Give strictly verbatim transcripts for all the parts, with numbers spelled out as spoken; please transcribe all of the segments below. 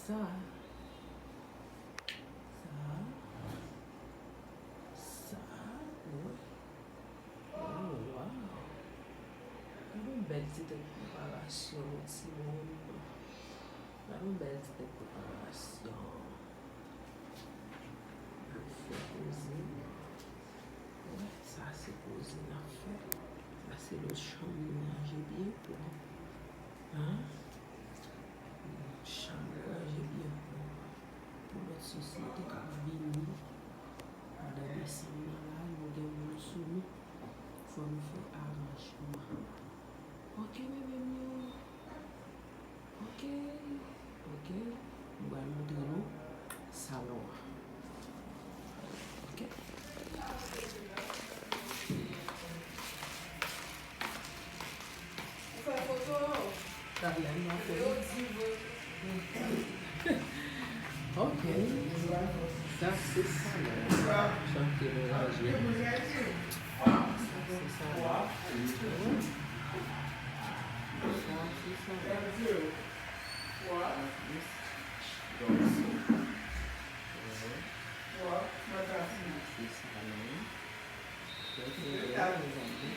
Sa. Sa. Sa. Wi. Oh, wow. Gade yon bèl ti tèt preparasyon, timoun. Gade yon bèl ti tèt preparasyon. N ap fè koze. Wè, sa se koze n ap fè. Sa se lòt chanm nou ranje byen pwòp. Hein? Chanm ranje byen pwòp. Pou lòt sosyete k ap vini. Pandan desanm nan la, nou gen moun sou nou. Fò nou fè aranjman. Ok, bebe m yo. Ok, ok. M pral montre nou salon an. Ok. Ou fè foto yo? Talè m ap fè. Yo di vre. Ok. Sa se salon. Jan ke nou ranje. Sa se salon. Sa se salon. Plis gason. Sa se salon. Trè, trè bèl, mezanmi.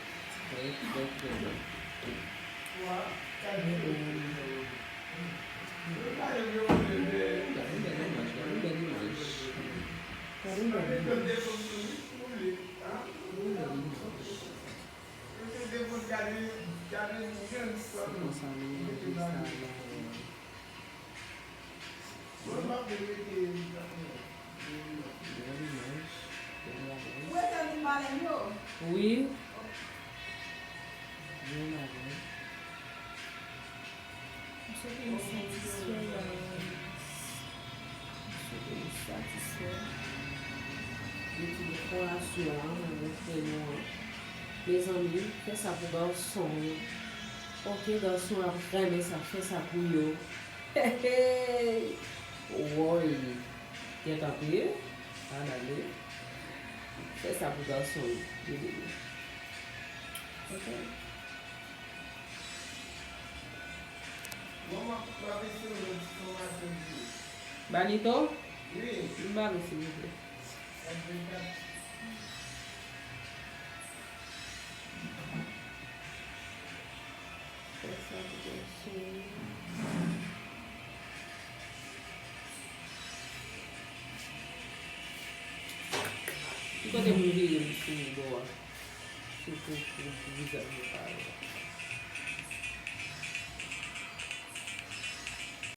Trè, trè, trè bèl. Gade yon bèl imaj, gade yon bèl imaj. Gade yon bèl imaj. Gade yon bèl imaj. Se konsa nou ranje salon an. Bèl imaj, bèl bagay. Wi. Bèl bagay. M swete nou satisfè, guys. M swete nou satisfè de ti dekorasyon an mwen fè nou an. Mezanmi, fè sa pou gason yo. Ok, gason ap renmen sa, fè sa pou yo. Hey, hey. Woy. Gentan peye? Ann ale. Fè sa pou gason yo, bebe yo. Ok. Banito? Wi. M ba nou, silvouplè. Fè sa pou gason. Ki kote pou m vire m sou bò a? Sou pou, pou, pou vizaj mwen parèt.